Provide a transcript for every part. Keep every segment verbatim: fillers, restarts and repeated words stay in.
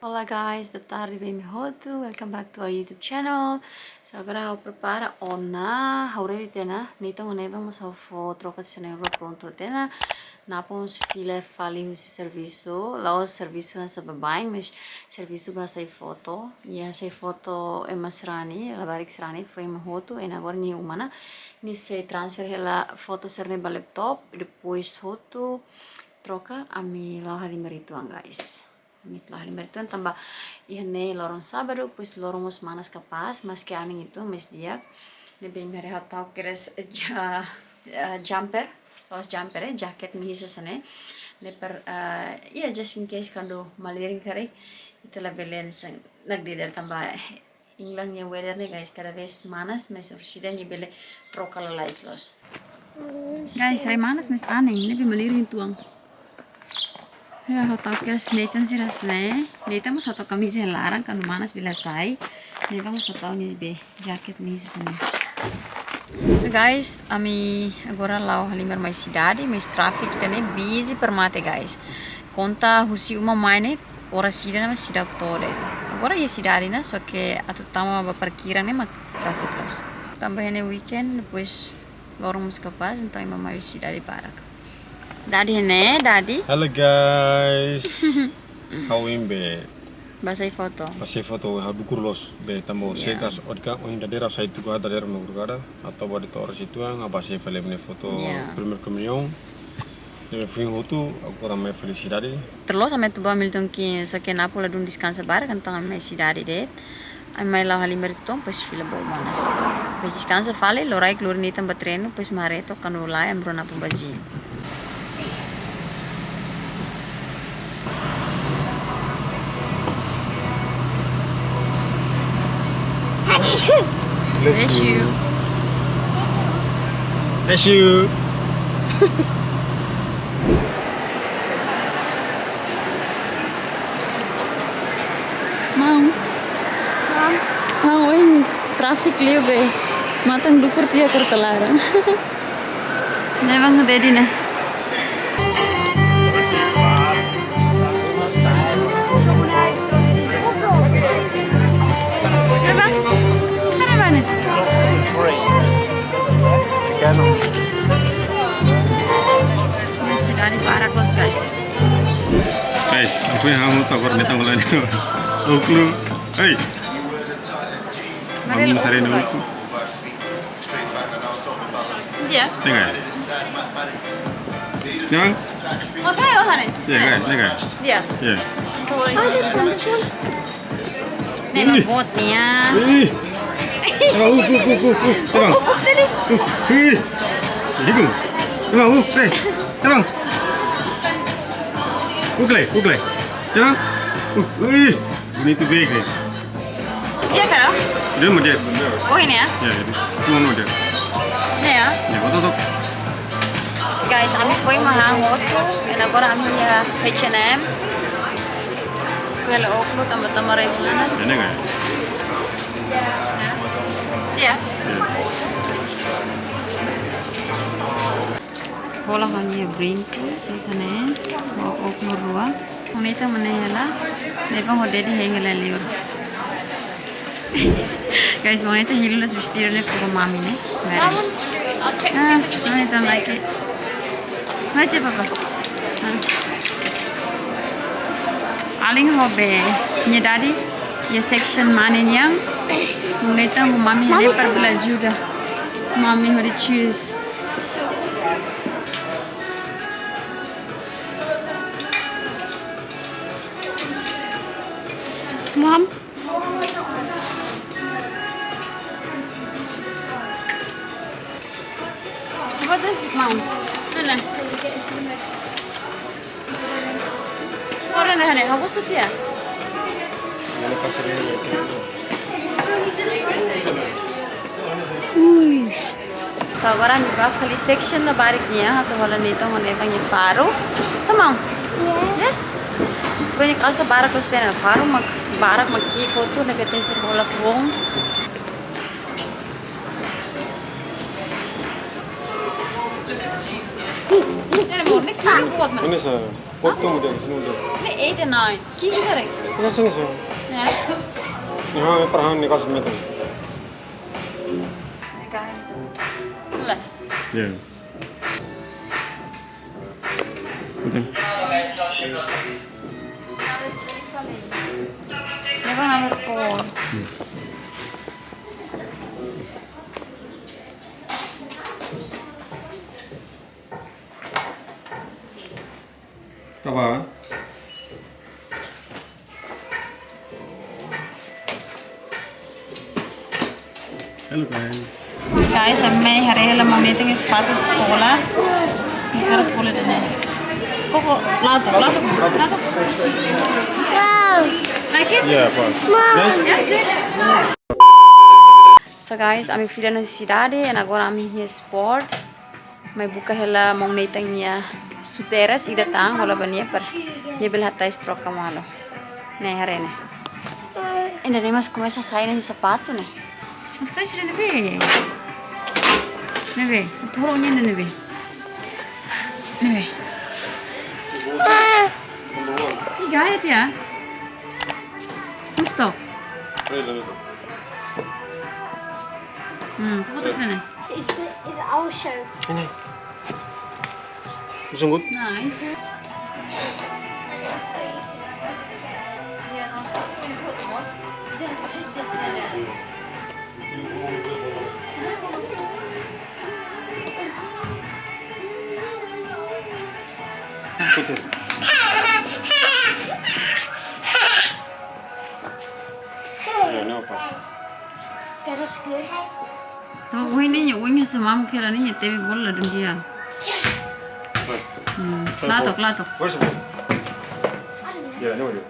Olá guys, boa tarde, bem-vindos hotu. Welcome back to our YouTube channel. So agora ha'u prepara ona, ha'u ready tiha ona. Nathan ho Nevan mós ha'u fó troka tiha ona, prontu tiha ona. Napo mós fila fali husi servisu, la'ós servisu hanesan baibain, mas servisu ba hasai foto. Nia hasai foto ema sira-nia, labarik sira-nia, fó ema hotu, entaun agora nia iha uma ona. Nia sei transfer hela foto sira-ne'e ba laptop, depois hotu troka, ami la'o halimar uitoan guys. Ami la'o halimar uitoan tanba iha ne'e loron sábadu, depois loron mós manas kapás, maski anin uitoan, mas di'ak. Ne'ebé imi haree ha'u tau kedas ja-, eh, jumper, la'ós jumper, eh, jaket mahis hanesan ne'e. Ne'e para, eh, ya, just in case kuandu malirin karik, ita labele hanesan nakdedar tanba England nia weather ne'e guys, kada vez manas, mas orsida nia bele troka lalais loos. Guys, rai manas, mas anin, ne'ebé malirin uitoan. Ya, ha'u tau kedas Nathan sira hanesan ne'e. Nathan mós ha'u tau kamiza laran, kuandu manas bele hasai. Nevan mós ha'u tau nia be jaket mahis hanesan ne'e. So guys, ami agora la'o halimar mai sidade, mas traffic ida-ne'e busy para mate guys. Konta husi uma mai ne'e, oras ida ne'e mak seidauk to'o de'it. Agora iha sidade ona, só que atu tama ba parkiran ne'e mak traffic loos. Tanba iha ne'e weekend, depois loron mós kapás, entaun ema mai sidade barak. Daddy iha ne'e, daddy. Halo guys. Ha'u iha-ne'e. Bá hasai foto. Bá hasai foto, ha'u dukur loos. Be tanba Ya. sekas otka, ohin dadeer sai tuku dadeer no kurkada. Atu ba di tora situ ang, bá hasai fali ne'e foto Ya. primeira komuniaun. Ne'ebé foin hotu, agora mai fali sidade. Terus ami atu ba Milton Keynes, só que Napo ladún deskansa barak, entaun ami mai sidade de'it. Ami mai la'o halimar uitoan, depois fila ba uma ona. Depois deskansa fali, loraik lori Nathan ba treinu, depois mai haree to'ok kuandu la'o, ami rua Napo ba gym. Bless you. Bless you. Maun. Maun. Maun, oi, traffic liu be. Matan dukur tiha kar kelaran. Nevan ready ona. Nevan, mana mana? Ini sidade barak loos guys. Guys, aku yang kamu tak pernah tahu lagi. Oklo. Hey. Mari, Kamu sari dulu. Dia. Tengah. Yang? Oke, oh, sana. Ya, kan, ya, kan. Dia. Ya. Ne'e mak boot nian. Ih. Tengah, uh, uh, uh, uh, uh, tengah. Uh, uh, tadi. Uh, ih. Ibu. Tengah, uh, eh. Tengah. Ukle, ukle. Tengah. Uh, ih. Bonito ver, guys. Dia kara? Dia mah dia. Oh, ini ya? Ya, jadi. Cuma mau dia. Ini ya? Ya, betul tuh. Guys, ami foin mai han hotu, entaun agora ami iha H and M. Kuel oklo tanba tama rai bulan. Ini kan? Iya. Iya. Hola hanya brinco, sisa ne, o oklo rua. Nathan mak ne'e hela, Nevan ho daddy hein hela liur. Guys, Nathan hili loos vestidu ne'e fó ba mami ne'e. Very. Ah, Nathan like it. Like it, papa. Ah. Alin ho be, nia daddy, iha section mane nian. Nathan ho mami hela para bele ajuda. Mami hodi choose. Mom? What is it, Mom? Nana. Ora na hane, ha'u gosta tiha. Ui. So, agora ami bá fali section labarik nian, atu hola Nathan ho Nevan nia faru. Tamang? Yes. Sebenarnya kalsa barak loos tiha ona, faru mak barak mak ki'ik hotu, ne'ebé tenke hola foun. Ini amor, ne'e ki'ik boot, mana? Ini sa. Quanto tempo tem? Não tem. Ne'e eight and nine. Ki'ik karik? Ita sini sih. Ya. Ne'e, para ne'e kos meter. Ne'e kain. Tula. Ya. Betul. Ne'ebá number four. Hmm. Tá bom. Hello guys. Guys, ami haree hela maun Nathan nia sapatu eskola. Ne'e karik bolu de'it ne'e. Koko, la'o took, la'o took, la'o took. Wow. Like it? Yeah, of course. Wow. Yes? Yeah, good. So guys, ami fila iha sidade, and agora ami iha sport. Mai buka hela maun Nathan nia suteiras ida tan, hola ba nia para nia bele hatais troka malu. Ne'e haree ne'e. Ida-ne'e mós komesa sai nia sapatu ne'e. Hatais ida-ne'ebé? Ne'ebé, turun nia ne'ebé. Ne'ebé. Ih, jahit ya. Mesti. Hmm, foto ne'e. Is the, is our show. Ini. Sungguh. Nice. Foto. Ya, no pasa. Pero es que... Tama, ohin ne'e, ohin nia mama kera ne'e, tebe bola dun dia. Hmm, la'o took, la'o took. Where's the ball? Yeah, no, no.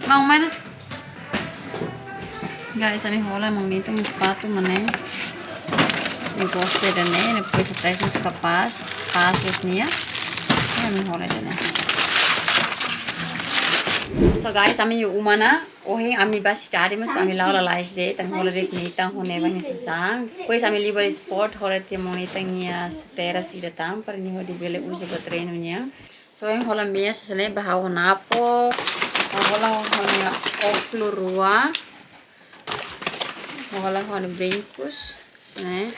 Maun mana? Guys, ami hola maun Nathan nia sapatu mak ne'e. Nia gosta ida-ne'e, depois hatais mós kapás, pas mós nia. Ami hola ida-ne'e. So guys, ami iha uma ona, ohin ami bá sidade, mas ami la'o lalais de'it, ami hola de'it Nathan ho Nevan nia sasán. Depois ami liu ba sport, hola tiha maun Nathan nia suteiras ida tan, para nia hodi bele uza ba treinu nian. So, ami hola meia sira-ne'e ba ha'u ho Napo. Ha'u hola ho nia ókulu rua. Ha'u hola ho nia brinkus. Sira-ne'e.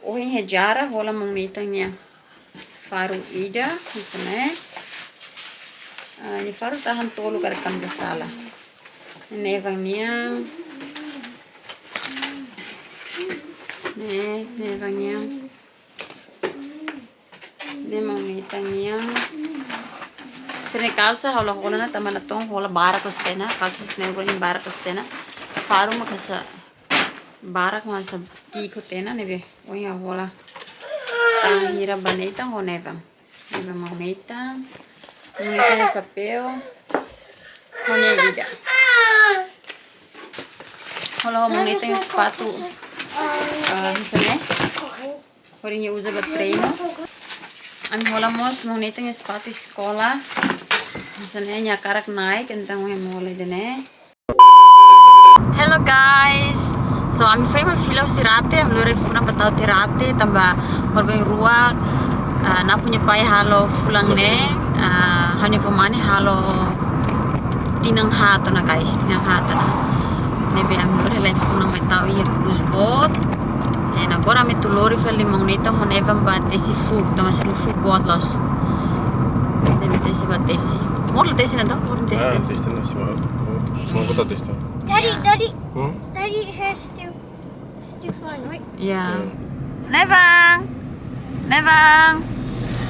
Ohin iha Zara hola maun Nathan nia faru ida. Sira-ne'e. Ah, nia faru tahan tolu karik tanba sala. Nevan nian. Ne'e, Nevan nian. Ne'e maun Nathan nian. Sira-ne'e kalsa ha'u la hola ona tanba natoon hola barak loos tiha ona. Kalsa sira-ne'e hola barak loos tiha ona. Faru mak hanesan barak mak hanesan ki'ik tiha ona ne'ebé. Ohin ha'u hola tan hira ba Nathan ho Nevan. Nevan maun Nathan. Maun Nathan nia xapeu. Ho nia ida. Hola ho maun Nathan nia sapatu. Ah, sira-ne'e. Hodi nia uza ba treinu. Ami hola mós maun Nathan nia sapatu eskola. Sira-ne'e nia hakarak Nike, entaun ami hola ida-ne'e. Hello guys. So, ami foin mai fila husi rate, ami lori funan ba tau tiha rate, tanba horibainrua rua, ah, Napo nia pai halo fulan neen, ah, ha'u-nia avó mane halo tinan haat ona guys, tinan haat ona. Ne'ebé ami lori lai funan mai tau iha krús boot. And agora ami atu lori fali maun Nathan ho Nevan ba tesi fuuk, tanba sira-nia fuuk boot loos. Ne'ebé tesi ba tesi. Mós la tesi ona entaun, mós la tesi. Ah, tesi ona, sima, sima kota tesi ona. Daddy, Daddy. Hmm? Daddy has to, still fine, right? Ya. Ya. Nevan. Nevan.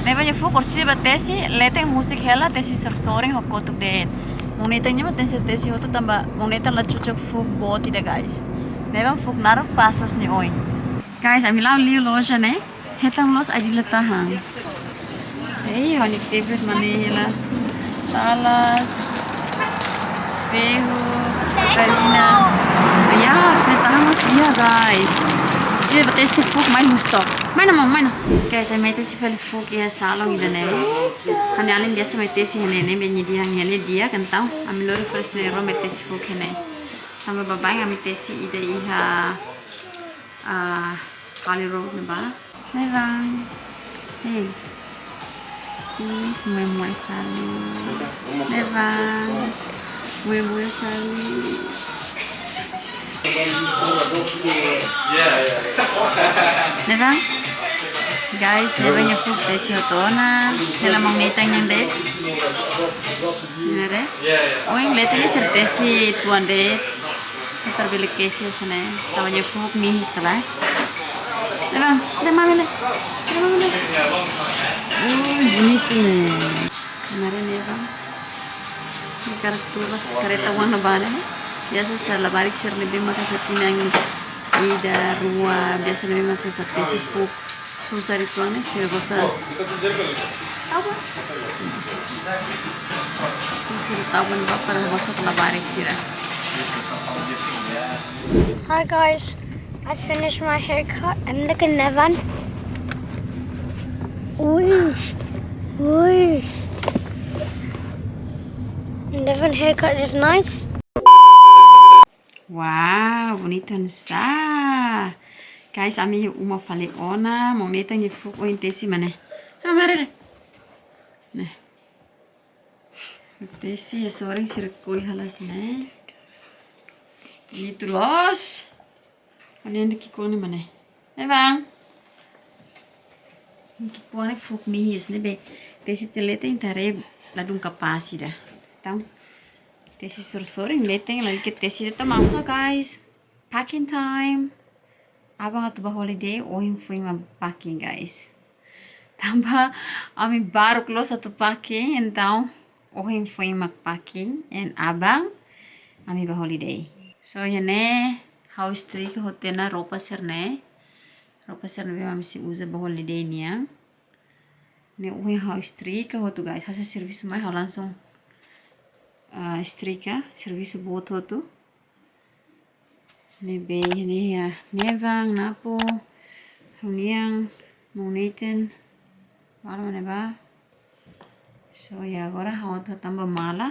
Nevan nia fuuk orsida ba tesi, leten husik hela, tesi sorin-sorin ho kotuk de'it. Maun Nathan nia mak tenke tesi hotu tanba maun Nathan la cocok fuuk boot ida guys. Nevan fuuk naruk pas loos nia oin. Guys, ami la'o liu loja ne'e. Hetan loos ai-dila tahan. Ei, ha'u-nia favorite mak ne'e hela. Talas. Ferro. Farina. Ya, fre tahan mós iha guys. Sira ba tesi fuuk mai husu took. Mai ona maun, mai ona. Guys, ami mai tesi fali fuuk iha salon ida-ne'e. Ha'u-nia alin biasa mai tesi iha ne'e, ne'ebé nia dehan iha ne'e di'ak, entaun ami lori fali sira-ne'e rua mai tesi fuuk iha ne'e. Tanba baibain ami tesi ida iha, ah, Holly Road ne'ebá. Nevan. Hey. Is muemué fali. Nevan. Muemué fali. Nevan. Guys, Nevan nia fuuk tesi hotu ona. Hela maun Nathan nian de'it. Nere? Ohin Nathan nia sira tesi tuan de'it. Para bele kesi hanesan ne'e. Tanba nia fuuk mihis kala. Nevan, Nevan, mele. Nevan, mele. Ui, bonitu ne'e. Kemarin ya, Bang. Ini karakter pas kareta warna bana. Biasa sá labarik sira ne'ebé mak hanesan tinan ida, rua, biasa ne'ebé mak hanesan tesi fuuk. Susar itu aneh, sira gosta. Apa? Sira tau ba para masuk labarik sira. Hi guys, I finished my haircut and look at Nevan. Uish, uish. Nevan haircut is nice. Wow, bonitu hanesan. Guys, ami uma fali ona, maun Nathan nia fuuk ohin tesi mak ne'e. Ah, mari le. Ne'e. Tesi iha sorin sira koi halas ne'e. Bonitu loos. Ane ande ki'ikoan ne'e mak ne'e. Nevan. Ki'ikoan ne'e fuuk mihis ne'ebé. Tesi tiha leten ita haree ladún kapás ida. Entaun, tesi sorin-sorin leten lagi ke tesi ida to'o maun. So guys, packing time. Aban atu bá holiday, ohin foin mak packing, guys. Tanba ami baruk loos atu packing, entaun ohin foin mak packing, and aban ami bá holiday. So, iha ne'e ha'u istrika hotu ona roupa sira-ne'e. Roupa sira-ne'ebé mak ami sei uza bá holiday nian. Ne'e ohin ha'u istrika hotu, guys. Hasil servisu mai ha'u langsung, ah, istrika, servisu boot hotu. Ne'ebé, ne'e iha Nevan, Napo, ha'u-nian, maun Nathan, malu ne'ebá. So, ya, agora ha'u atu tama ba mala.